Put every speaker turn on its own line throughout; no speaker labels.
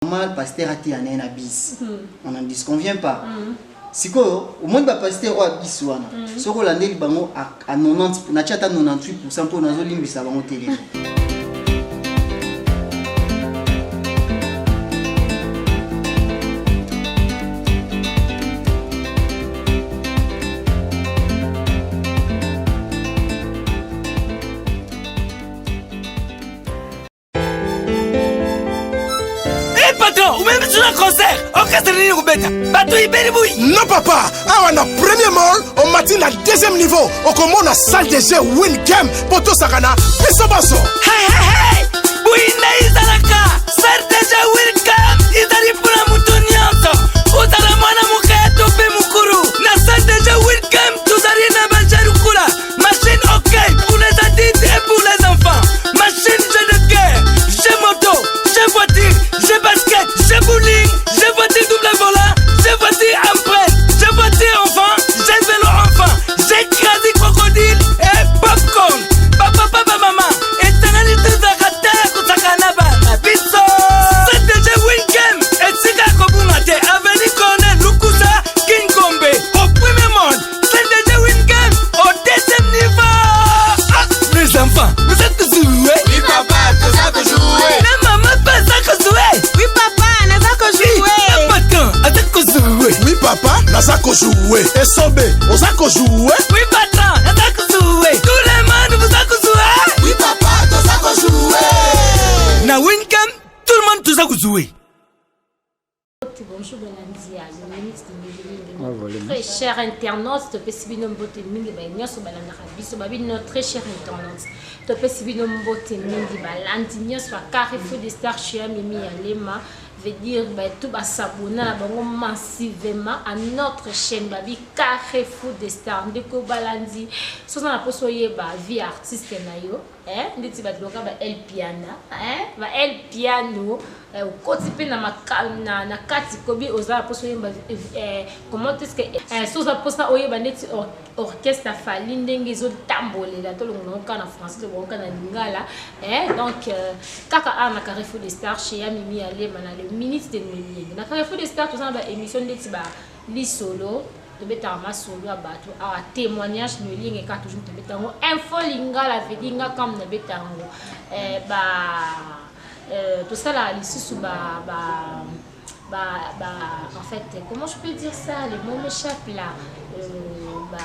Normal pasteur ateya naye na bis on n'en disconvient pas sikoyo omoni ba pasteur oyo ya bis wana soki olandeli bango a 90 natia ata 98 pourcent mpo nazolimbisa bango te lelo.
Hey patron, omemi biso na concert orchestre nini kobeta bato ibeli bui
Non papa, awa na premier mall omati na deuxième niveau okomona salle de jeu win game mpo tosakana biso banso.
Hey, hey, hey! Bui nde ezalaka salle de jeu win game ezali mpona moto nyonso ozala mwana moke to mpe mokolo na salle de jeu win game tozali na bajarukula Machine ok pour les adultes et pour les enfants. Machine jeu de guerre, jeu moto, jeu voiture, jeu basket, jeu bowling, jeu voiture double volant, jeu voiture empreinte, jeu voiture enfant, jeu vélo enfant, jeu crasi crocodile et popcorn. Papa, papa, maman, etangani tozalaka tala kosaka na bana biso. CDG Win Game esika ya kobunga te avenue Corneille Lukusa Kingombe au premier monde. CDG Wingame au deuxième niveau. Ah, les enfants, vous êtes joués.
Oui, papa, toza kojouer.
Na maman mpe aza kojouer.
Oui, papa, naza kojouer.
Na patron aza kojouer.
Oui papa, naza kojouer. Esobe, oza kojouer.
Oui, patron, aza kojouer. Tout le monde vous a kojouer.
Oui, papa, toza kojouer.
Na Wingame, tout le monde toza kojouer.
Bonjour balandi ya le ministre Mingi très cher internaute topesi bino mbote mingi baye nyonso balandaka biso babi no très cher internaute topesi bino mbote mingi balandi nyonso ya Carrefour des Stars chez Mimi Alema veut dire bato basabona na bango massivement à notre chaîne babi Carrefour des Stars ndeko balandi soza na poso oyeba vie artiste na yo Eh, ndeti bato loka ba El Piana, eh, ba El Piano, eh, okoti pe na, maka, na, na kati kobi oza na posa oyemba eh, comment est-ce que eh, so oza posa oyeba ndeti or, orchestre Fally ndenge ezotambolela tolongola yango kaka na français tolongola kaka na lingala eh, donc euh, kaka awa na Carrefour des Stars chez ya Mimi Alema na le minute de Noelie na Carrefour des Stars toza na ba émission ndeti ba lisolo Tobetaka masolo ya bato awa témoignage no elingi kaka toujours tobeta yango info lingala vedi nga kam na beta yango eh, ba euh, tosalaka lisusu ba, ba ba, ba, en fait, comment je peux dire ça Le mot m'échappe là. Euh, bah,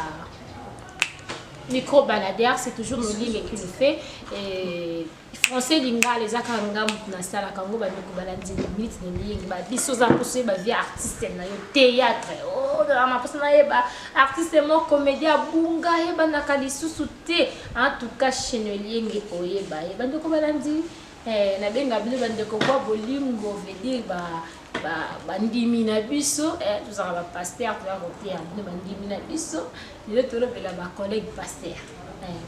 micro baladeur, c'est toujours Noline qui le fait. Et Français lingala eza kaka nga mutu nasalaka yango bandeko balandi minute na mingi ba biso oza mposa oyeba vie artiste na yo théâtre oh, na mposa nayeba artiste mo comédien abunga ayebanaka lisusu te en tout cas chaîne elienge oyeba ye bandeko balandi eh, nabenga bino bandeko bwa bolingo veut dire ba bandimi na biso eh, tozalaka bapaster toya koteya bino bandimi na biso lelo tolobela bacollègue paster eh,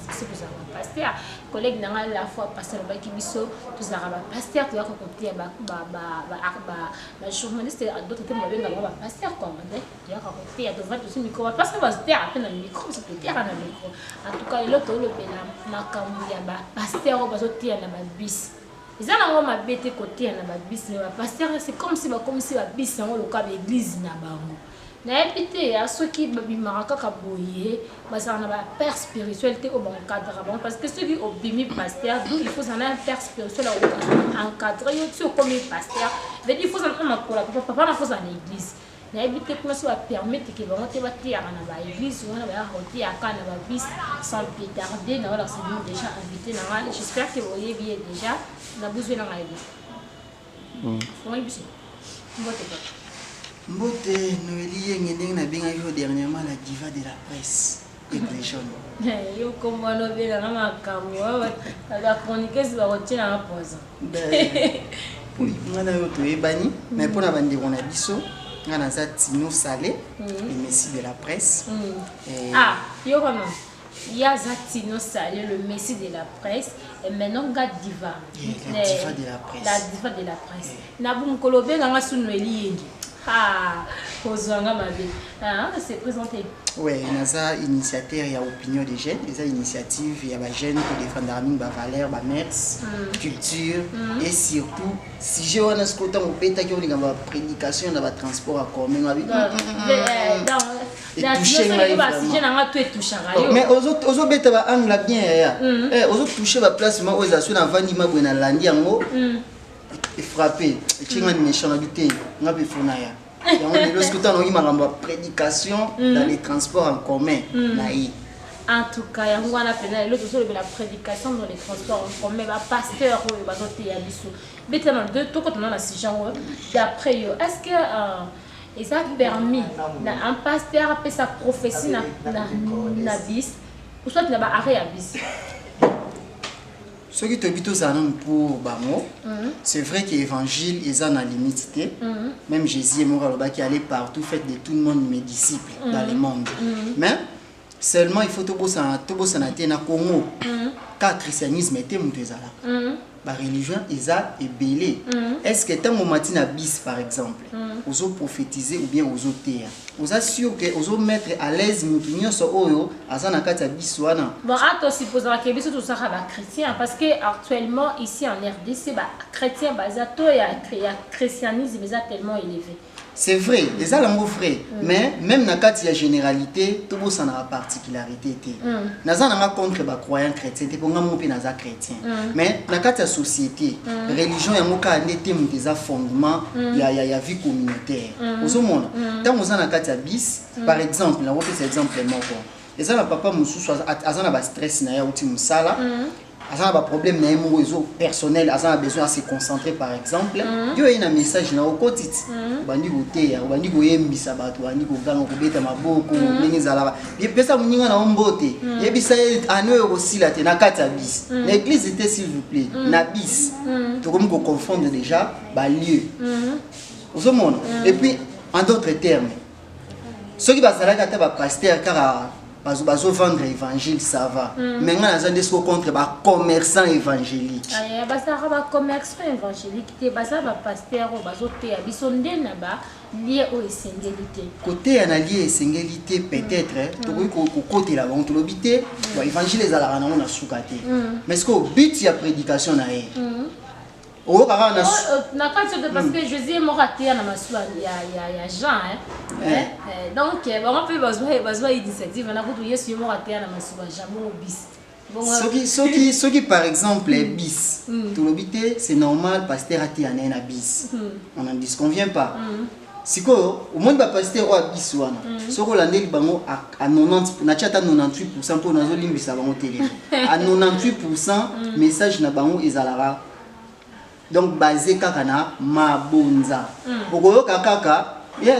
biso tozalaka bapaster collègue na ngai la fois paster alobaki biso tozalaka bapaster toyaka koteya bajournaliste d'autre te babenga bango bapaster congolais toyaka koteya tovandi tosi micro bapaster bazoteyaka mpe na micro biso toteyaka na micro en tout cas lelo tolobela makambo ya bapaster oyo bazoteya na babisi eza nango mabe te koteya na babisi mais bapaster c'est comme si bakomisi babisi yango lokola baeglise na bango Nayebi te ya soki babimaka kaka boye bazalaka na ba père spirituel te oyo ba encadraka bango parce que soki obimi pasteur d'où il faut ozala na un père spirituel encadre yo ti okomi pasteur veut dire il faut ozala na makolo ya papa papa na faut ozala na église nayebi te kuna so bapermettre ke bango te bateyaka na ba église wana bayaka koteyaka na ba bus sans plus tarder na olakisa bino déjà invité na ngai j'espère que boyebi ye déjà na buzwe na ngai Fongoli biso. Mbote papa.
Mbote Noélie Yenge ndenge nabengaki yo dernièrement la diva de la presse aigle jaune.
Yo kombo wana obelanga makambo ba chroniqueuse bakotiela nga poison.
Nga na yo toyebani mais mpo na bandeko na biso nga naza Tino Sale le messie de la presse.
Ah yo kama Ye aza Tino Sale le messie de la presse et maintenant nga diva.
Yeah, la diva de la presse.
La diva de la presse. Na bu mokolo obenga nga su Noeli Yengi. Ah, kozwa nga mabe. Ah, se présenter.
Ouais, naza initiateur ya Opinion des jeunes, eza initiative ya ba jeunes kodefendaka mingi bavaleur, bamœurs, culture et surtout sujet wana. Sikoyo ntango obetaki olinga baprédication na batransport ya commun, ngabi etouche ngai.
Basujet na nga to etouchaka yo.
Mais ozobeta baangle bien, yaya. Ozotouche baplace ma oyo eza so navandi mabwe, nalandi yango, efrappe, etie nga méchant na bi te, nga mpe fona ya yango. Lelo soki otanga oyi makambo ya prédication dans les transports en commun na ye.
En tout cas, yango wana mpenza lelo tozolobela prédication dans les transports en commun, bapasteur oyo bazoteya biso. Betana de tokotana na sujet yango. D'après yo, est ce que eza permis na un pasteur apesa prophétie na bus ou soit na baarrêt ya bus?
Soki toyebi, tozala nanu pour bango. C'est vrai que évangile eza na limite te. Même Jésus ye moko alobaki: "Allez partout, faites de tout le monde mes disciples dans le monde." Mais seulement il faut tobosana te, na Congo ka christianisme te moto ezalaka, bareligion eza ebele. Est ce que ntango omati na bus par exemple, ozoprophétiser ou bien ozoteya, oza sûr que ozomettre à l'aise motu nyonso oyo aza na kati ya bus wana?
Bon, a tosupposaka biso tozalaka bachrétien, parce que actuellement ici en RDC, bachrétien baza to ya christianisme eza tellement élevé.
C'est vrai, eza yango vrai, mais même na kati ya généralité, tobosanaka particularité te. Naza nanga contre bacroyant chrétien te, mpo nga mo mpe naza chrétien, mais na kati ya société, religion yango kaka nde te moto eza fondement ya vie communautaire. Ozomona, ntango oza na kati ya bus par exemple, nakopesa exemple moko: eza na papa mosusu aza na bastress na ye, auti mosala, aza na baproblème na ye moko ezo personnel, aza na besoin ya se concentrer. Par exemple, yo oye na message na okoti ti obandi koteya, obandi koyembisa bato, obandi koganga, kobeta maboko, ndenge ezalaka, pesa moninga na yo mbote, yebisa ye ane oyo kosila te na kati ya bus, na église te, s'il vous plaît, na bus. Tokomi koconfondre déjà balieu, ozomona. Et puis, en d'autres termes, soki bazalaki ata bapasteur kaka bazovendre évangile, ça va, mais ngai naza nde siko contre bacommerçant évangélique.
Aya, bazalaka bacommerçant évangélique te, baza bapasteur oyo bazoteya biso nde na balieu oyo esengeli te.
Koteya na lieu esengeli te, peut-être tokoki kokotela bango, tolobi te. Bon, évangile ezalaka nango na suka te, mais sikoyo but ya prédication na ye oyoka kaka na
Na kati oyo, parce que Jésus moko ateya na masuwa ya Jean, hein.
Eh.
Eh, donc bango mpe bazwa initiative na kutu Yesu ye moko ateya na masuwa Jean, bongo bus.
Soki par exemple bus, tolobi te, c'est normal, pasteur ateya na ye na bus, on n'en disconvient pas. Sikoyo omoni bapasteur oyo ya bus wana, soki olandeli bango à 90, natia ata 98 % mpo nazolimbisa bango telefone, à 98 % message na bango ezalaka donc basé kaka na mabonza. Okoyoka kaka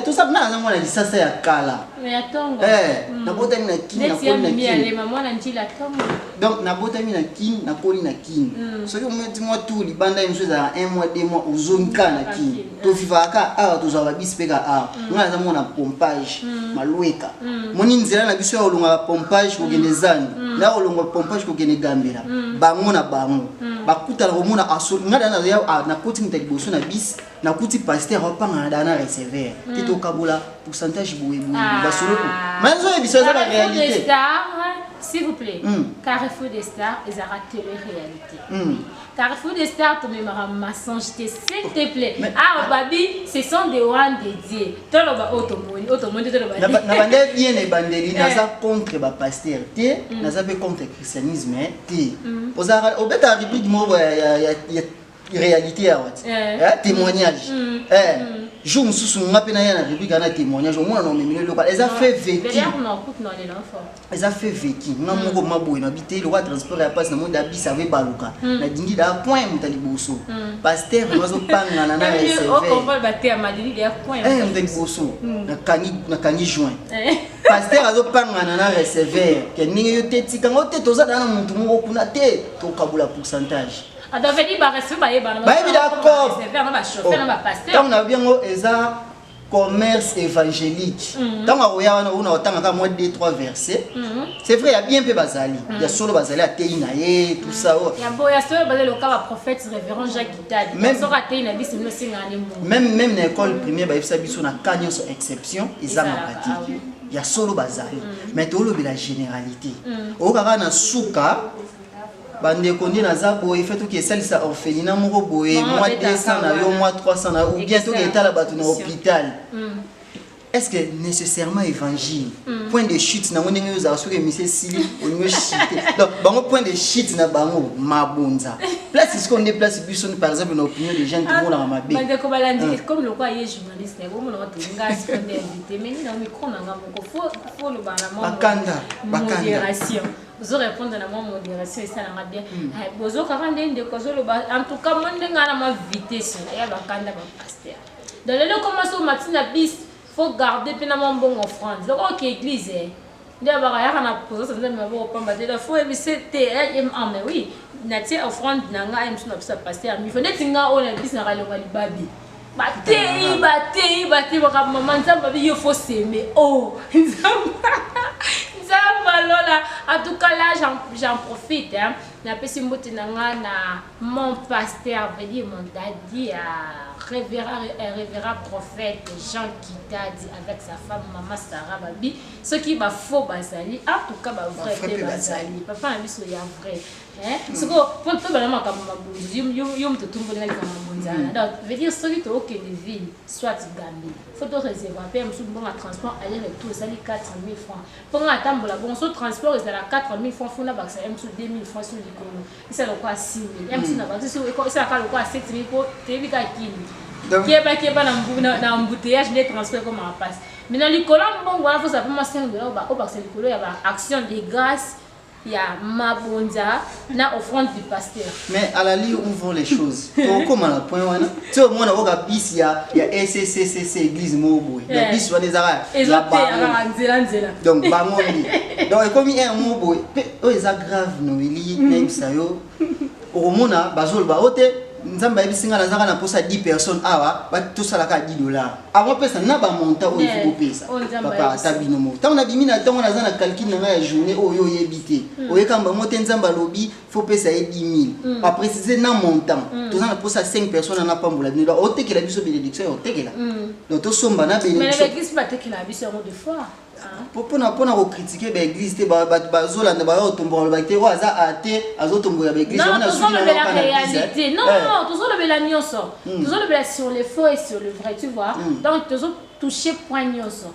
tosala na aza mwana lisasa ya kala.
Ya ntongo.
Eh, nabotami na Kini,
neti ya
nakoli na
mimi
Kini.
Alema mwana njila ntongo.
Donc nabotami na Kini, nakoli na Kini. Soki ometi mwa tour libanda ye mosusu, ezalaka un mois, 2 mois, ozongi kaka na Kini. Tovivaka kaka awa, tozwaka babisi mpe kaka awa. Ngai naza mwana Pompage, Malweka. Moni nzela na biso ya kolongaka Pompage kokende Zandu, na kolongwa Pompage kokende Gambela, bango na bango bakutana komona aso. Ngai da nazoya, nakoti moto ya liboso na bus, nakuti pasteur apangana da na receveur te, tokabola pourcentage boye boye, basolo ma nazoyebisa, eza
Carrefour des
baréalité.
Stars, s'il vous plaît. Carrefour des Stars ezalaka télé-réalité. Carrefour des Stars, tomemaka mensonge te, s'il te plaît. Ah, babi, ce sont des oints dédiés. Toloba oyo tomoni, oyo tomoni te, toloba
Na
te.
na bande bien na ebandeli, naza contre bapasteur te, naza mpe contre christianisme te. Ozalaka obetaka rubrique moko ya réalité awa ti. Eh, témoignage. Eh, jour mosusu nga mpe naya na rubrique wana témoignage, omona na omemeli eloko eza fait vécu.
D'ailleurs, na okuti na lela fort.
Eza fait vécu. Nga moko maboye na bi te, lokwa transport ya mpasi, namoni da bus ave baluka, nadingi da point moto ya liboso, pasteur azopangana na receveur.
Okomprendre bateya madini deya point.
Eh, moto ya liboso nakangi joint, pasteur azopangana na receveur ke ndenge yo te, tikango te, toza daa na motu moko kuna te, tokabola pourcentage.
Adavedi barespect bayebana.
Bayebi, d'accord.
Na bachauffeur na bapasteur.
Ntango nayebi yango eza Commerce évangélique. Ntango akoya wana, ona otanga kaka mwa 2 3 verset. C'est vrai, ya bien mpe bazali, ya solo bazali, ateyi na ye, tout ça oyo.
Ya boya solo bazali loka baprophète révérend Jacques Kitadi. Soki ateyi na biso, bino osengaka nde mbongo.
Même na école primaire bayebisa biso, na ka nyonso exception ezangaka
Ezalaka, ah
te. Ya solo bazali, mais tolobela généralité. Oyokaka na suka, bandeko, nde naza boye, fe toki esalisa orphelinat moko boye,
Mama
mwa
abetaka
200 na yo,
wana.
mwa 300 na yo, ou bien
Ekesala.
toki etala bato na
Mission.
hôpital. Est-ce que nécessairement évangile, point de chute nango ndenge oyo ozala, soki émission esili, olingi ochite? Donc bango, point de chute na bango mabonza. Place sikoyo nde place biso, par exemple, na opinion des jeunes, tomonaka mabe.
Bandeko balandi, comme lokola ye journaliste na ye, bomonaka tolinga siko nde invité, mais nini na micro na nga moko, faut loba na mwa
Bakanda, bakanda.
modération. Ozo répondre na mwa modération, esalanga bien. Bozokaka nde ndeko azoloba. En tout cas, mo ndenge na mwa vitesse eya, bakanda bapasteur. Donc lelo koma so omati na bis, faut garder mpe na mwa mbongo offrande. Loko oke église, nde baka yaka na présence ya Nzambe, maboko pamba te. Donc faut yebise te, ah mais oui, natie offrande na ngai mosusu na biso ya pasteur mifo. Neti nga oyo na bisi naka elonga libabi, bateyi, bateyi, bateyi, baka mama Nzambe abi yo faut semer. Oh Nzambe, Nzambe alola. En tout cas là, j'en profite, hein. Napesi mbote na nga na mon pasteur, veut dire mon daddy, révérend prophète Jean Kitadi avec sa femme mama Sarah. Babi soki bafaux bazali, en tout cas bavrai
Bavrai
mpe
mpe
bazali. Papa na biso ya vrai, sikoyo mpo tobala makambo mabonzi, yo moto otumbolinga likambo mabonzi wana. Donc veut dire soki tookende ville, soit Gambi, faut toréserver mpe mosusu mbongo ya transport aller retour esali 4000 francs. Mpo nga atambola bongo, so transport ezala 4000 francs, funa bakisa ye mosusu 2000 francs so likolo, esala lokola 6000. Ye mosusu na bakisi esalaka lokola 7000, mpo toyebi kaka kini keba keba na embouteillage nde transport ekomaka mpasi. Mais na likolo ya mbongo wana, fosala mpe mwa 5 dollar obakisa likolo ya baaction de grâce, ya mabonza na offrande du pasteur.
Mais à la lire où vont les choses, tokóma na point wana ti omona oyoka bisi ya sccc, église moko boye. Donc bisi wana ezaka ya
ezoteya
bango.
Kaka nzela nzela.
Donc bango nde, donc ekomi un moko boye mpe oyo eza grave. Noeli, nayebisa yo, okomona bazoloba o te, Nzambe ayebisi nga nazaka na mposa 10 personnes awa, tosalaka 10 dollars avant pesa na bamontant oyo ifo bopesa.
Oyo Nzambe
Papa,
ayebisi.
ata bino moko, ntango nabimi na ntango naza na calcul na ngai ya journée oyo, oyebi te, oyekamba mo te, Nzambe alobi faut pesa ye 10 000, aprécise na montant, toza na mposa 5 personnes, ana pambola bino. Donc otekela biso bénédiction ya otekela, donc tosomba na
Mais na
bénédiction.
baeglise batekelaka biso yango de fois, hein.
Mpona kocritiquer baeglise te, bato bazolanda, baya kotomboka, balobaki te oyo aza ate azotomboka baeglise.
Non,
Yango na suki na
tozolobela
yoka na église,
réalité.
eh.
Non, non, tozolobela nyonso. Tozolobela sur le faux et sur le vrai, tu vois. Donc tozotoucher point nyonso.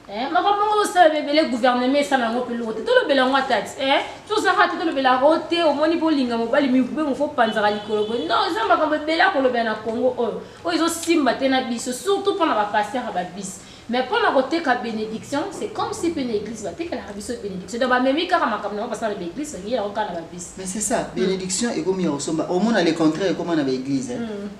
Makambo moko tosala ebele, gouvernement esala yango mpe loko te. Tolobela yango ata ti tozalaka te, tolobela yango te. Omoni, bolinga mobali mibemo, faut panzaka likolo boye. Non, eza makambo ebele ya kolobela na Congo oyo, oyo ezosimba te na biso, surtout mpona bapasteur ya babisi. Mais mpona koteka bénédiction, c'est comme si mpe na église batekelaka biso bénédiction. Donc bamemi kaka makambo nango, basala na baeglise, bangi yango kaka na babisi.
Mais c'est ça, bénédiction ekomi ya kosomba. Omona le contraire ekoma na baeglise.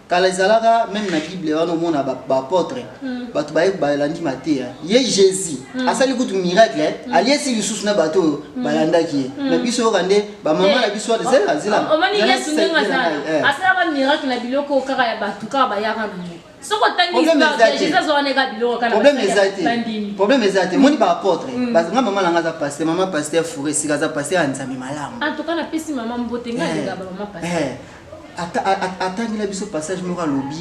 Kala ezalaka même na Bible wana, omona baapôtre, bato baye balandi mateya ye Jésus asali kutu miracle, aliesi lisusu na bato oyo balandaki ye. Mais biso oyoka nde bamama na biso wana, zela zela.
Omoni
zela.
Yesu ndenge
zela
aza,
ngai,
asalaka miracle na biloko oyo kaka ya bato kaka bayaka nango. Soki otangi
Problème
histoire
eza
te,
te.
Jésus azwaka neka biloko kaka na
Problème
basali
eza
ya
te.
bandimi.
Problème eza te. Moni baapôtre, nga mama nanga aza pasteur, mama pasteur Foure esika aza pasteur ya Nzambe malamu.
En tout cas napesi mama mbote, ngai alingaka bamama pasteur.
Atangela biso passage moko, alobi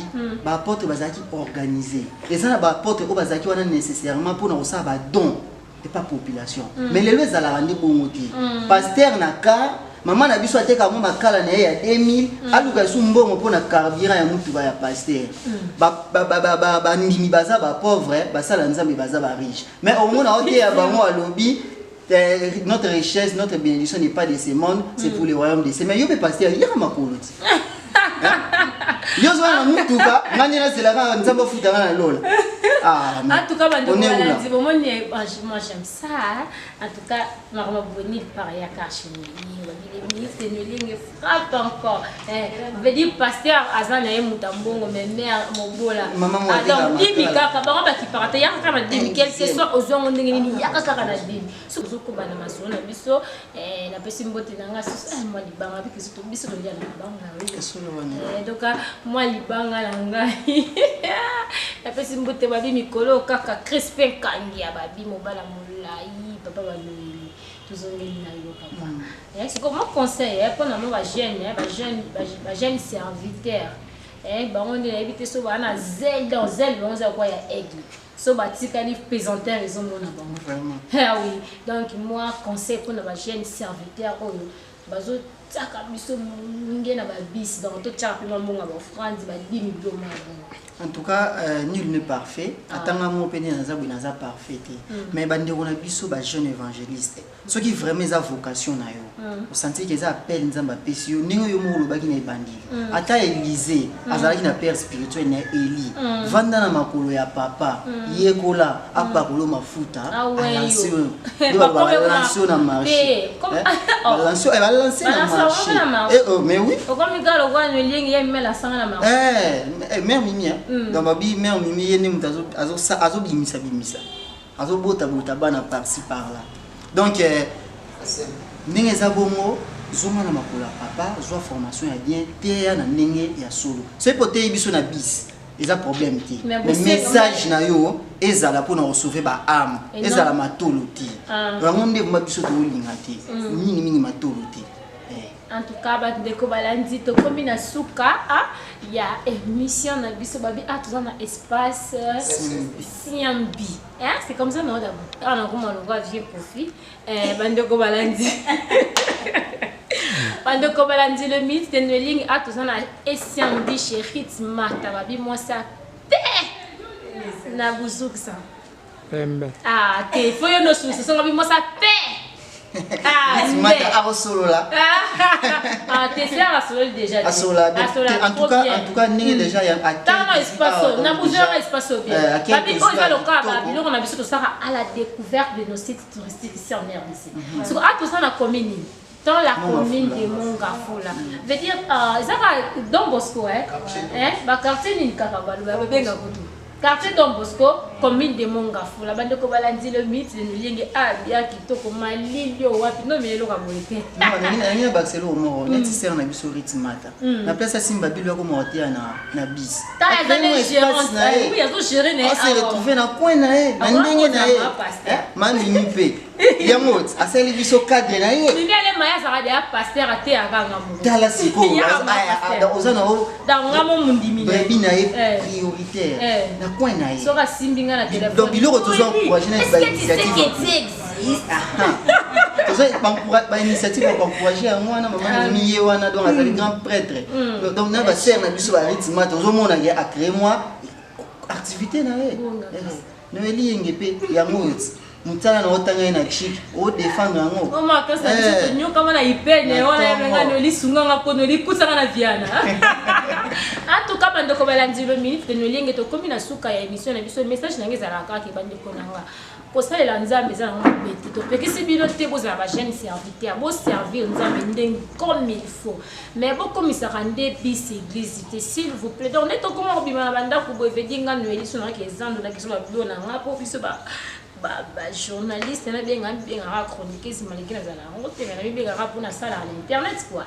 baapôtre bazalaki organisé. Eza na baapôtre oyo bazalaki wana nécessairement mpona kosala badon epa population. Mais lelo ezalaka nde bongo te. Pasteur na car, mama na biso ateka mo makala na ye ya 2000, aluka esu mbongo mpona carburant ya mutuka ya pasteur. Bandimi baza bapauvre, basala Nzambe baza bariche, mais omona oteya bango, alobi notre richesse, notre bénédiction n'est pas de ce monde, c'est pour le royaume de cieux. Mais yo mpe pasteur, yaka makolo ti. Yo zo na mutuka, nga nde nazelaka Nzambe afutanga na lola. Ah, mais
En tout cas, bandeko
on est où là?
balandi, bomoni, moi j'aime ça, hein. En tout cas makambo boni par yaka cheneli ministre Nolinge frappe encore. Veut dire pasteur aza na ye moto ya mbongo, mais mère mobola.
Mama
Ah, donc
Mwateka
dimi
Makala.
kaka bango bakipaka te, yaka kaka na dimi, quel que soit ozwango ndenge nini, yaka kaka na dimi. Soki ozokoba na masolo na biso, napesi mbote na nga susu, mwa libanga biki, biso tolia na libanga, oui.
Esolo wana.
Donc mwa libanga na ngai. Napesi mbote babi mikolo kaka Crispin Kangia babi mobala molai papa baloeli tozongeli na yo papa. Eh, sikoyo mwa conseil eh, mpona mwa bajeune eh, bajeune bajeune serviteur eh, bango nde nayebi te so baa na zele donc zele bango eza kwa ya aigle so batikali pesanteur ezomona bango.
Vraiment.
Ah oui, donc moi conseil mpona bajeune serviteur oyo bazotiaka biso molunge na babisi, donc totiaka mpe mambongo ya baofrande badimi biloko mwa bongo.
En tout cas, nul n'est parfait. Atanga mo pe naza boye naza parfait te. Mais bandeko na biso ba jeune évangéliste, soki vraiment eza vocation na yo, osentir que eza appel Nzambe apesi yo, ndenge yo moko olobaki na ebandeli. Ata Élisée azalaki na père spirituel na Élie. Vanda na makolo ya papa, yekola apakolo mafuta,
Ah ouais,
alance
yo.
yo. Nde baloba
Bakomi
balance yo na marché.
Te,
Eh, balance yo, eh, balance na
Balance
marché.
yango na marché.
Eh, oh, mais oui.
Okomi kaka lokola noelingi ye mimela asanga na marché.
Eh, eh, mère Mimi, hein. Donc babi mère Mimi ye nde moto azobimisa bimisa, azobotabota bana par-ci par-là. Donc ndenge eza bongo, zonga na makolo ya papa, zwa formation ya bien, teya na ndenge ya solo. Soki mpo oteyi biso na bis, eza problème te.
Mais
Mais message na yo ezala mpona kosauve ba âme,
Et non.
ezala matolo te.
Ah.
Yango nde vraiment biso tolinga te. Mingi mingi matolo te. Eh.
En tout cas, bandeko balandi, tokomi na suka ah, ya émission na biso babi ah, toza na espace Siambi. Hein? C'est comme ça non d'abord. Ah na koma lokwa vieux Kofi. Eh, bandeko balandi. Bandeko balandi, le mythe de Noeling ah, toza na Siambi chez Rit Mata babi moi ça te na buzuksa.
Pembe.
Ah, te faut yo no susu songa bi moi ça te. Ah,
Mata akosolola.
Ah, te c'est asololi déjà. te.
Asola bien.
Asola
En
trop
tout cas,
bien.
en tout cas, ndenge déjà ya
Tanga na espace oyo, na buzwa na espace oyo bien.
Eh,
Babi oyo eza lokola
kitoko.
ba biloko na biso tosaka à la découverte de nos sites touristiques ici en RDC. Siko ah toza na commune nini? Dans la
Mont
commune
Ngafula.
de Mont Ngafula. Veut dire eza kaka Don Bosco hein. Hein, ba quartier nini kaka baloba babenga kutu. Quartier Don Bosco, commune de Mont Ngafula. Bandeko balandi le mythe de Nolenge ah bien kitoko malili oyo wapi no melelo ka boye te.
Nalingi na bakiselo moko neti sere na biso Rit Mata na place asimba bilo akoma koteya na bis.
Tala eza
Acréer
nde
espace
gérante.
na ye.
Oui, azo gérer na ye
Ase
awa.
retrouve na coin na ye na
Awa
ndenge na ye.
kozala pasteur.
Eh, mamimi mpe yango asali biso cadre na ye.
Mimi ale maya azalaka deya pasteur ateyaka nga moko.
Tala sikoyo
Ya ma pasteur.
oza na o
Donc nga mo mundimi na ye.
brebi na ye
Eh.
prioritaire
Eh.
na coin na ye.
Soki asimbi nga na téléphone.
Donc biloko tozo encourager na
Est-ce
ba
que tu sais
initiative.
que tu existes?
Tozo ba initiative ya koencourage yango wana mama Mimi ye wana, donc azali grand prêtre. Donc na basere na biso ba Rit Mata, ozomona ye acréé mwa activité na ye.
Bonga.
Eh, Noeli Yenge mpe yango oyo ti motala na otanga ye na chik odefendre yango.
Oma kasa biso
Eh.
tonyokama na ipene
Na
wana
ntongo.
yebenga nolisunganga mpo nolikusanga na viana. En tout cas, bandeko balandi le minute de Nolenge, tokomi na suka ya émission na biso. Message na ngai ezalaka kaka bandeko na nga, kosalela Nzambe eza nango mabe te. Topekisi bino te bozala bajeune serviteur, boservir Nzambe ndenge comme il faut, mais bokomisaka nde bis église te, s'il vous plaît. Donc nde tokoma kobima na bandako boye, vedi nga Noeli so nayaki ezando na kiso babilo na nga mpo biso ba bajournaliste nabenga mibengaka chroniqueuse maleki nazala yango te, me namibengaka mpona asalaka na internet quoi.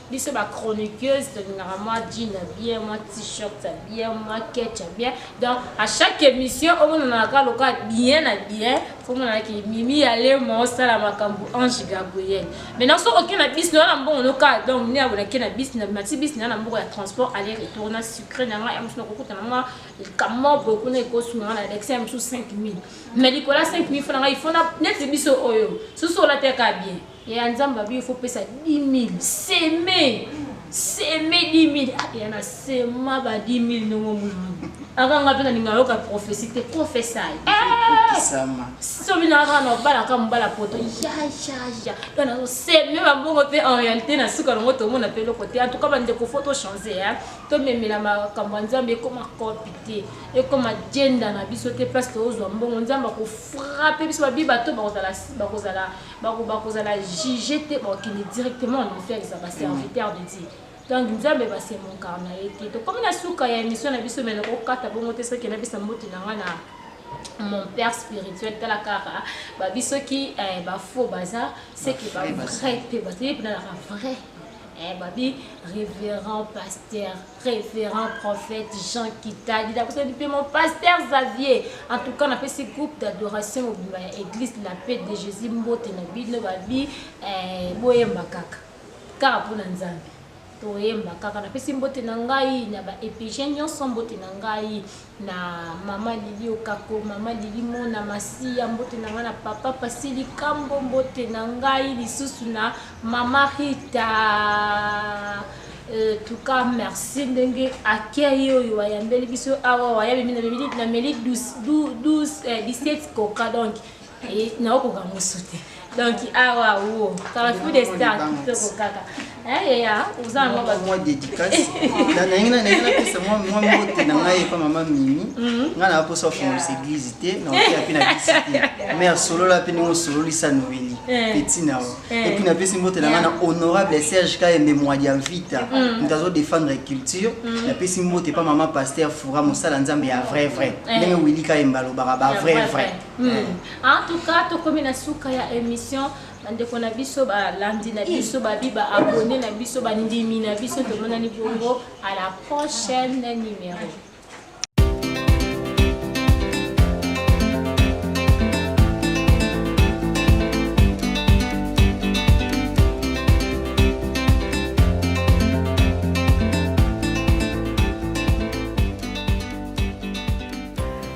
Biso bachroniqueuse tolingaka mwa jean ya bien, mwa t-shirt ya bien, mwa ketch ya bien. Donc à chaque émission omonanaka lokola bien na bien, fomonanaki Mimi Alema osala makambo ange Gabriel. Maintenant so oke na bis na mbongo noka, donc nde abonaki na bis na mati bis na mbongo ya transport aller retour na sucré na ngai ya mosu, nakokutana mwa likambo boye kuna ekosunga nga na lexe ya mosusu 5000, mais likolo ya 5000 fo na ngai ifo neti biso oyo susu olateka bien ya Nzambe abi ifo pesa 10 000, seme seme 10 000. Ah, ya na sema ba 10 000 ndongo omona akanga mpe nalinga yoka prophétie te, prophesy.
Kokisama.
Soki na kaka na obalaka mobala poto ya ya ya, donc nazoseme bambongo mpe en réalité na suka nango tomona mpe eloko te. En tout cas bandeko, faut tochange, tomemela makambo ya Nzambe ekoma kopi te, ekoma agenda na biso te. Place tozwa mbongo, Nzambe akofrappe biso. Babi bato bakozala juge te, bakokende directement en enfer, eza baserviteur de Dieu. Donc Nzambe basemonkar na ye te. Tokomi na suka ya émission na biso, me nakokata bongo te soki nabisa mbote na nga na mon père spirituel. Tala kaka babi soki bafaux baza seke bavrai mpe baza, ye mpe nalaka vrai. Eh, babi révérend pasteur, révérend prophète Jean Kitadi, napesaki mpe mon pasteur Xavier. En tout cas, napesi groupe d'adoration mobimba ya église La Paix de Jésus mbote na bino. Babi eh, boyemba kaka kaka mpona Nzambe, toyemba kaka. Napesi mbote na ngai na ba epg nyonso, mbote na ngai na mama Lili Okako, mama Lili Mona Masiya, mbote na ngai na papa Pasili Kambo, mbote na ngai lisusu na mama Rita. Tout cas, merci ndenge akei oyo ayambeli biso awa. Wayabi nameli 12, 12, 17 coca, donc naokoka mosu te. Donc awa wo Carrefour des Stars, kitoko kaka. Eya, oza na mwa
mwa dédicace nalingi napesa mwa mbote na ngai epa mama Mimi. Ngai na baposa ofongolisa église te, na oteya mpe na bisi te, mais asolola mpe ndenge osololisa Noeli petit na yo. Et puis napesi mbote na ngai na honorable Serge Kayembe Mwadi ya Vita, moto azodéfendre culture. Napesi mbote epa mama pasteur Fura, mosala Nzambe ya vrai vrai, ndenge Willi Kayembe alobaka, ba vrai vrai.
En tout cas, tokomi na suka ya émission. Bandeko na biso, balandi na biso, babi baabonné na biso, bandimi na biso, tomonani bongo à la prochaine numéro.